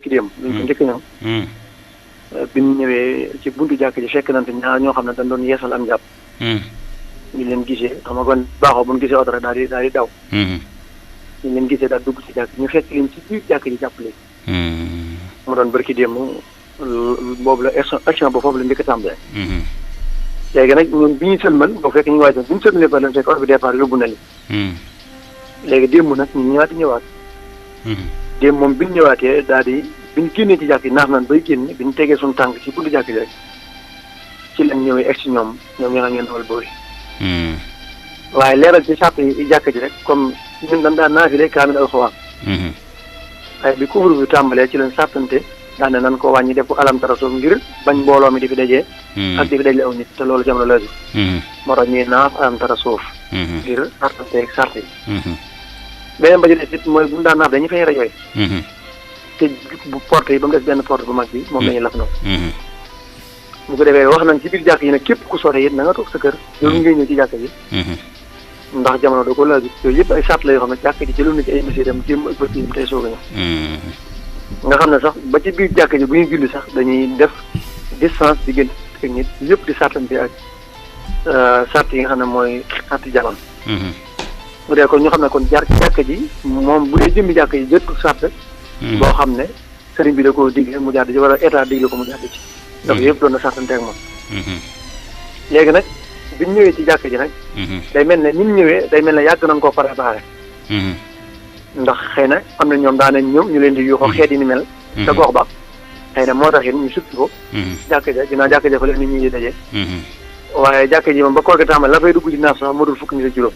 barki dem ñu ko njëkk ñëw bi ñu ñëwee ci buntu jàkk ji fekk nañ fi ñaar ñoo xam ne dañ doon yeesal am jàpp ñu leen gisee xam nga kon baaxoo bu ñu gisee oto rek daal di daw ñu leen gisee daal dugg ci jàkk ñu fekk leen ci biir jàkk ji jàpp leen mu doon barki dem boobu la action ba foofu la njëkk a tàmbalee léegi nag ñun bi ñu sëlmal boo fekk ñu waaj bi ñu sëlmalee ba leen fekk oto bi départ yóbbu na li léegi démb nag ñu ñëwaat démb moom bi ñu ñëwaatee daal di bi ñu génnee ci jàkk yi naax naan bay génn bi ñu tegee suñu tànk ci buntu jàkk ji rek ci lañ ñëwee egg si ñoom ñu nga ngeen dawal boori waaye leeral ci sàpp yi jàkk ji rek comme ñun dañ daan naafile kaamil alxuraan waaye bi couvre-feu bi tàmbalee ci lañ sàppante daan ne nan ko wàññi def ko alam tara suuf ngir bañ mbooloo mi di fi dajee ak di fi dajale aw nit te loolu jamono la moo tax ñuy naaf alam tara suuf ngir sàppante ak sàrt yi beneen ba ci des it mooy bu ñu daan naaf dañuy fay rajo yi te bu porte yi ba mu des benn porte bu mag bi moom lañuy laf noonu bu ko defee wax nañ ci biir jàkk yi ne képp ku sore it na nga toog sa kër loolu ngay ñëw ci jàkk ji ndax jamono da ko laaj yooyu yëpp ay sàrt la yoo xam ne jàkk ji jëloon na ci ay mesures dem démb ak bët yi tey soog a ñëw nga xam ne sax ba ci biir jàkk ji bu ñuy julli sax dañuy def distance diggante ak nit yëpp di sàrtante ak sàrt yi nga xam ne mooy sàrti jamono bu dee kon ñu xam ne kon jàkk ji moom bu dee jëmmi jàkk ji jëttu sàrt boo xam ne sëriñ bi da koo digle mu jàdd ci wala état digle ko mu jàdd ci donc yëpp doon na sàrtante ak moom léegi nag biñ ñëwee ci jàkk ji nag day mel ne ñun ñëwee day mel ne yàgg nañ koo préparé ndax xëy na am na ñoom daanañ ñëw ñu leen di yuuxoo xeet yi ni mel sa gox ba xëy na moo tax it ñu sukki ko jàkk ja ginnaaw jàkk ja fa leen nit ñi di daje waaye jàkk ji moom ba koor gi tàmbali la fay dugg ci naaf sax moo dul fukki nit ak juróom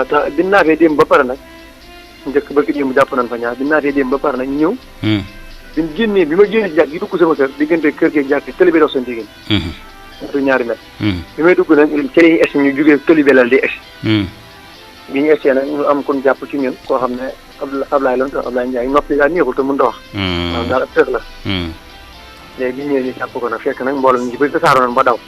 te bi naafee démb ba pare nag njëkk bëgg démb jàpp nañ fa ñaar bi naafee démb ba pare nag ñëw biñ génnee bi ma génnee ci jàkk gi dugg sama kër diggante kër gi jàkk tëli bi dox seen diggante du ñaari mètre bi may dugg nag ci lañuy egsi ñu jógee tëli bi lal di egsi bi ñu egsee nag ñu am kon jàpp ci ñun koo xam ne Ablaye lan Ablaye Ndiaye noppi daal neexul te mënut a wax maanaam daal ab tër la léegi bi ñëwee ñu jàpp ko nag fekk nag mbooloo ñu ci bëri tasaaroo nañ ba daw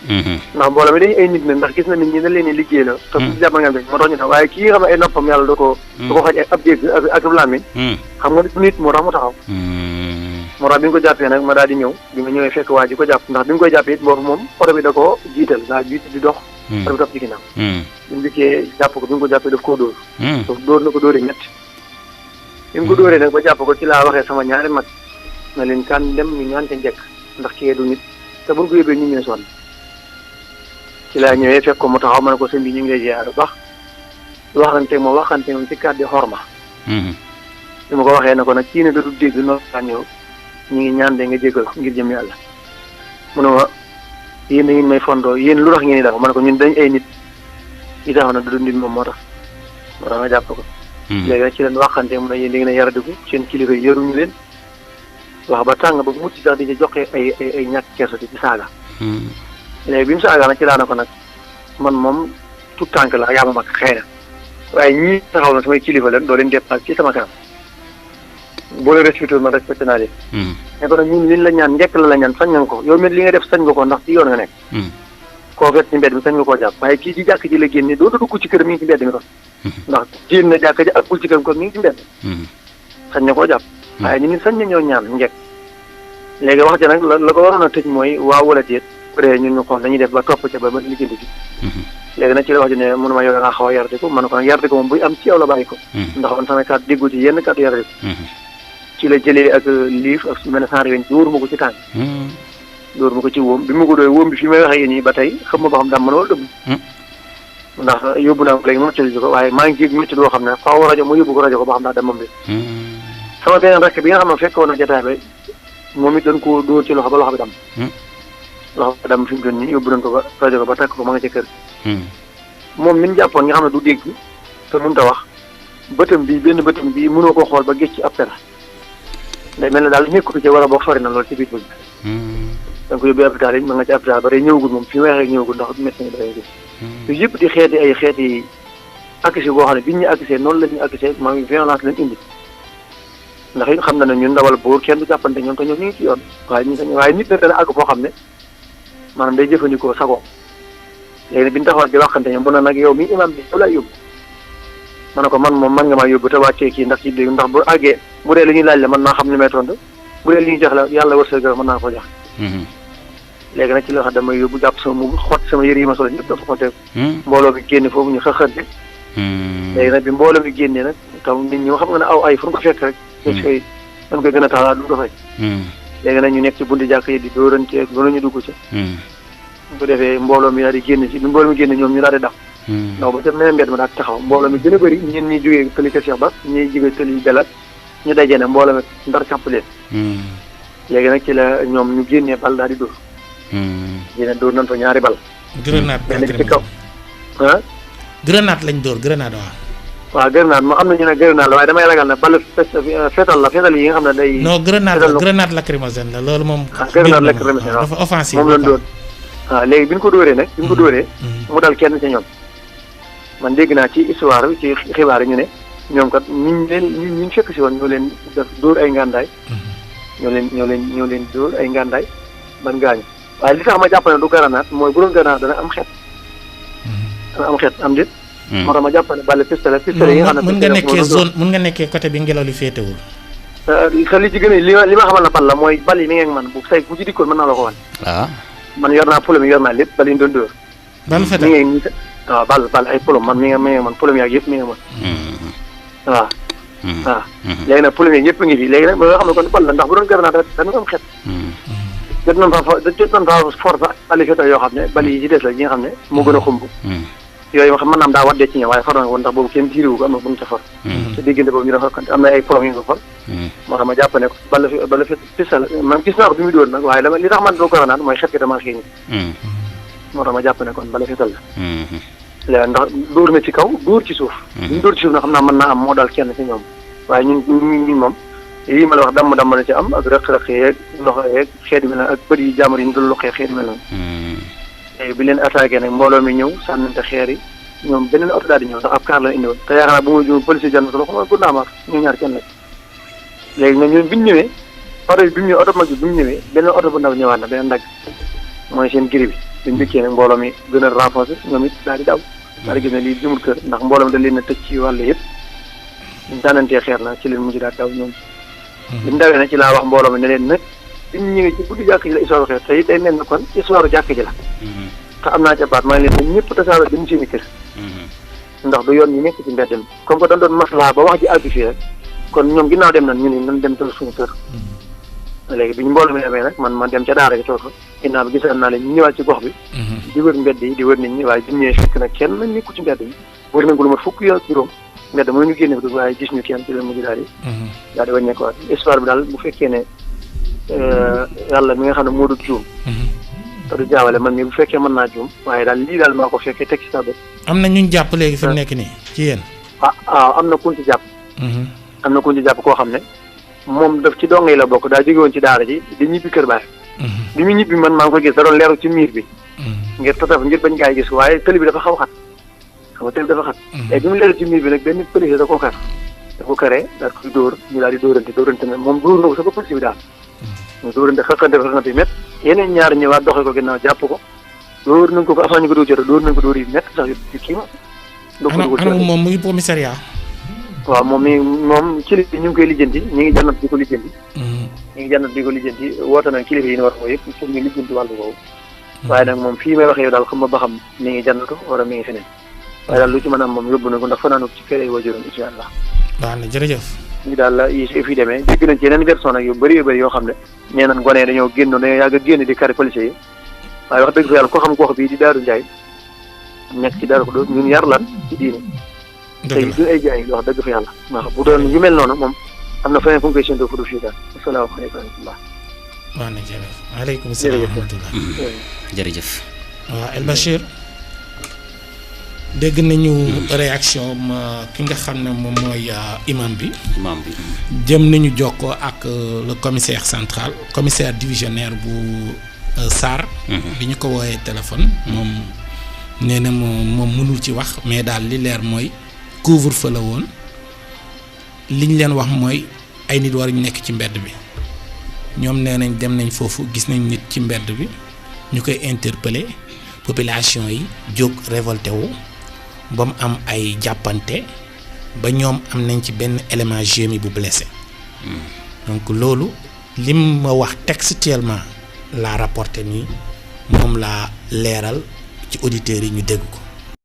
ndax mbooloo mi dañu ay nit nag ndax gis na nit ñi dañ leen liggéey la te bu jàpp nga moo tax ñu daw waaye kii nga xam ne ay noppam yàlla da ko xaj ab dégg ak ab làmmiñ xam nga du nit moo tax mu taxaw moo tax bi ñu ko jàppee nag ma daal di ñëw bi ma ñëwee fekk waa ji ko jàpp ndax bi ñu koy jàppee it boobu moom oto bi da ko jiital daa jiit di dox oto bi topp ci ginnaaw bi mu dikkee jàpp ko bi ñu ko jàppee daf koo dóor dóor na ko dóoree ñett bi mu ko dóoree nag ba jàpp ko ci laa waxee sama ñaari mag na leen kan dem ñu ñaan ca njëkk ndax kii du nit te buñ ko yóbbee ñu ñëw sonn ci laa ñëwee fekk ko mu taxaw ma ne ko sëñ bi ñu ngi lay ziar bu baax waxante moom ci kàddu xorma bi ma ko waxee ne ko nag kii ne da du dégg noonu laa ñëw ñu ngi ñaan de nga jégal ngir jëm yàlla mu ne ma yéen da ngeen may fondoo yéen lu tax ngeen di dafa ma ne ko ñun dañ ay nit yi taxaw na da du nit moom moo tax nga jàpp ko léegi nag ci leen waxante mu ne yéen da ngeen a yaradiku seen kilifa yi yaruñu leen wax ba tàng ba mucc sax di ci joxe ay ñàkk kersa di ci saaga léegi bi mu saaga nag ci laa ne ko nag man moom tout tànk la yaa ma mag xëy na waaye ñii taxaw na samay kilifa leen doo leen dépassé ci sama kanam boo leen respecté man respecté naa leen ne ko nag ñun liñ la ñaan njëkk la ñaan sañ nga ko yow mi li nga def sañ nga ko ndax ci yoon nga nekk koo fekk ci mbedd mi sañ nga koo jàpp waaye kii ci jàkk ji la génne doo dugg ci kër mi ngi ci mbedd mi kon ndax génn na jàkk ji ak bul ci kër kon mi ngi ci mbedd sañ na koo jàpp waaye ñu ngi sañ na ñoo ñaan njëkk léegi wax ja nag la ko waroon a tëj mooy waaw wala déet bu dee ñun ñu xool dañuy def ba topp ca ba liggéey ji léegi nag ci la wax ji ne mënu ma yow da ngaa xaw a yardiku ma ne ko nag yardiku moom buy am ci yow la bàyyi ko ndax man sama kàddu déggu ci yenn kàddu yardiku ci la jëlee ak liif ak su mel ne saar yooyu dóor ma ko ci tànk dóor ma ko ci wóom bi ma ko dóor wóom bi fi may waxee yéen ñi ba tey xam ma ba xam dam mën wala dëbb ndax yóbbu naa ko léegi moom ci ko waaye maa ngi jéeg métti doo xam ne faaw rajo ma yóbbu ko rajo ko ba xam daa demam bi sama beneen rek bi nga xam ne fekkoon na jotaay ba moom it dañ ko dóor ci loxo ba loxo bi dam loxo bi dam fi mu doon nii yóbbu nañ ko ba rajo ko ba takk ko ma nga ca kër moom min jàppoon nga xam ne du dégg te mënut a wax bëtam bi benn bëtam bi mënoo ko xool ba gis ci ab tera day mel ne daal nekkatu ci wala boog sori na lool ci biir bëgg da nga ko yóbbu hôpital yi ma nga ci hôpital ba tey ñëwagul moom fi waxee ñëwagul ndax médecin yi dafay gis yooyu yëpp di xeeti accès boo xam ne biñ ñu accès noonu la ñu accès maa ngi violence lañ indi ndax it xam na ne ñun ndawal buur kenn du jàppante ñoom te ñoom ñu ngi ci yoon waaye nit na dana àgg foo xam ne maanaam day jëfandikoo sago léegi nag bi ñu taxawal di waxante ñoom bu na nag yow mi imam bi yow laay yóbbu ma ne ko man moom mën nga maa yóbbu te wàccee kii ndax ci dégg ndax bu àggee bu dee li ñuy laaj la mën naa xam ni may tontu bu dee li ñuy jox la yàlla wërsëgal mën naa ko jox. léegi nag ci loo xam damay yóbbu jàpp sama mu xott sama yëre yi ma solo ñëpp dafa ko teg. mbooloo mi génne foofu ñu xëxante. léegi nag bi mbooloo mi génnee nag taw nit ñi xam nga ne aw ay fu ñu ko fekk rek. dañ koy gën a taxawaat du ko fay. léegi nag ñu nekk ci buntu jàkk yi di dóorante loolu ñu dugg ci. bu ko defee mbooloo mi daal di génn ci bi mbooloo mi génne ñoom ñu daal di daw. ndax ba ca meneen mbedd ma daal di taxaw mbooloo mi gën a bëri ñeen ñi jógee tëli Kër Cheikh Bass ñi jógee tëli Belat ñu dajee ne mbooloo mi ndar càpp leen. léegi nag ci la ñoom ñu génnee bal daal di dóor. génne dóor nañ fa ñaari bal. grenade benn bi ci kaw. ah. grenade lañ dóor grenade waaw. waaw grenade moo am na ñu ne grenade la waaye damay ragal ne bal fetal yi nga xam ne day. non grenade lacrymogène la loolu moom. grenade lacrymogène waaw dafa offensif moom lañ dóor. waaw léegi bi ñu ko dóoree nag bi ñu ko dóoree. mu dal kenn ci ñoom. man dégg naa ci histoire bi ci xibaar yi ñu ne ñoom kat ñu fekk si woon ñoo leen def dóor ay ngàndaay. ñoo leen dóor ay ngàndaay ban gaañu waaye li tax ma jàpp ne du grenade mooy bu doon grenade dana am xeet. dana am xeet am déet. moo tax ma jàpp ne bàlle pistolet yi nga xam ne. mën nga nekkee côté bi ngelaw li féetewul. te li ci gën a li ma xamal na ban la mooy bal yi mi ngi ak man bu say bu ci dikkoon mën naa la ko wan. waaw. man yor naa polom yor naa lépp bal yi ñu doon dóor. bal fetal mi ngi waaw bal ay polom man mi ngi man polom yaag yëpp mi ngi man. waaw. waaw léegi nag polom yaag yëpp ngi fi léegi nag nga xam ne kon bal la ndax bu doon grenade dana am xeet. jot nañ fa force bali fetal yoo xam ne bali yi ci des la yi nga xam ne moo gën a xumb. yooyu xam mën naa am daa waddee ci ñoom waaye for na ko ndax boobu kenn tiiriwu ko am na bu ñu ca for. te diggante boobu ñu dafa am na ay polom yu nga for. moo tax ma jàpp ne ko bala fisal man gis naa ko bi mu dóor nag waaye li tax man doo ko naan mooy xet gi dama xëy moo tax ma jàpp ne kon bala fisal la. léegi ndax dóor na ci kaw dóor ci suuf. bi ñu dóor ci suuf nag xam naa mën naa am moo daal kenn ci ñoom waaye ñun moom lii ma la wax damm na ci am ak rëq-rëq yeeg loxo yeeg xeet mel na ak bët yi jàmbur yi ñu dul loxee xeet mel noonu. léegi bi leen attaqué nag mbooloo mi ñëw sànnante xeer yi ñoom beneen oto daal di ñëw ndax ab kaar la indi woon te yaakaar naa bu ma juum police jànn ko xam nga guddaamaar ñu ñaar kenn la léegi nag ñun bi ñu ñëwee oto bi mu ñëwee oto mag bi mu ñëwee beneen oto bu ndaw ñëwaat na beneen ndagg mooy seen giri bi biñu dikkee nag mbooloo mi gën a renforcé ñoom it daal di daw daal di gis ne lii jëmul kër ndax mbooloo mi da leen a tëj ci wàll yëpp ñu sànnantee xeer na ci leen mujj daal daw ñoom bi mu dawee nag ci laa wax mbooloo mi ne leen nag bi ñu ñëwee ci guddi jàkk ji la histoire xeer te it day mel ne kon histoire jàkk ji la te am naa ca baat maa ngi leen ñëpp tasaaroo dem seeni kër ndax du yoon ñu nekk ci mbedd mi comme que dañ doon maslaa ba wax ji àgg fii rek kon ñoom ginnaaw dem nañ ñu ne nan dem toog suñu kër léegi bi ñu mbooloo mi demee nag man ma dem ca daara gi toog fa ginnaaw bi gisal naa leen ñu ñëwaat ci gox bi di wër mbedd yi di wër nit ñi waaye bi ñu ñëwee fekk nag kenn nekku ci mbedd mi wër nañ ko lu mat fukk yoon juróom mbedd mooy ñu génne ko waaye gis ñu kenn ci leen mujj daal di wàññeekuwaat histoire bi daal bu fekkee ne yàlla mi nga xam ne moo du juum te du jaawale man mii bu fekkee mën naa juum waaye daal lii daal maa ko fekkee teg ci sa bët. am na ñun jàpp léegi fi mu nekk nii ci yéen. am na kuñ ci jàpp. am na kuñ ci jàpp koo xam ne moom daf ci donge yi la bokk daa jóge woon ci daara ji di ñibbi kër baay. bi mu ñibbi man maa ngi ko gis da doon leeru ci miir bi. ngir tataf ngir bañ gaa yi gis waaye tëli bi dafa xaw xat xam nga tëli bi dafa xat. léegi bi mu leeru ci miir bi nag benn police da koo xar da ko karee daal koy dóor ñu daal di dóorante ne moom dóor na ko sa ba police bi daal ñu dóorante xëqante bi métt yeneen ñaar ñëwaat doxee ko ginnaaw jàpp ko dóor nañ ko ko avant ñu ko dóor jot dóor nañ ko dóor yi métt sax yu kii ma ana moom mu ngi commissariat waaw moom kilifa yi ñu ngi koy lijjanti ñu ngi jànnat di ko lijjanti woote nañ kilifa yi ñu war ko yëpp pour ñu lijjanti wàllu boobu waaye nag moom fii may waxee yow daal xam ma ba xam mi ngi jànnatu wala mi ngi feneen waaye daal lu ci mën a am moom yóbbu na ko ndax fanaanu ci kër ay waajuram incha allah baax na jërëjëf ñu daal la yi fi demee dégg nañ ci yeneen version nag yu bëri yoo xam ne nee nañ gone dañoo yàgg a génn di kari policiers yi waaye wax dëgg fa yàlla ko xam gox bii di Daaru Njaay nekk ci Daaru Xudoos ñun yar lan ci diine tey du ay jaay wax dëgg fa yàlla ndax bu doon yu mel noonu moom am na feneen fu mu koy séntoo fu du fii daal asalaamaaleykum wa rahmatullah waaw na jërëjëf waaleykum salaam wa rahmatullah jërëjëf waaw El Bachir dégg nañu réaction ki nga xam ne moom mooy imam bi jëm nañu jokkoo ak le commissaire central commissaire divisionnaire bu Sarr bi ñu ko wooyee téléphone moom nee na moom mënul ci wax mais daal li leer mooy couvre-feu la woon li ñu leen wax mooy ay nit waruñu nekk ci mbedd bi ñoom nee nañ dem nañ foofu gis nañ nit ci mbedd bi ñu koy interpeller population yi jóg révolté wu ba mu am ay jàppante ba ñoom am nañ ci benn élément GMI bu blessé. donc loolu lim ma wax textuellement laa rapporté nii moom laa leeral ci auditeurs yi ñu dégg ko.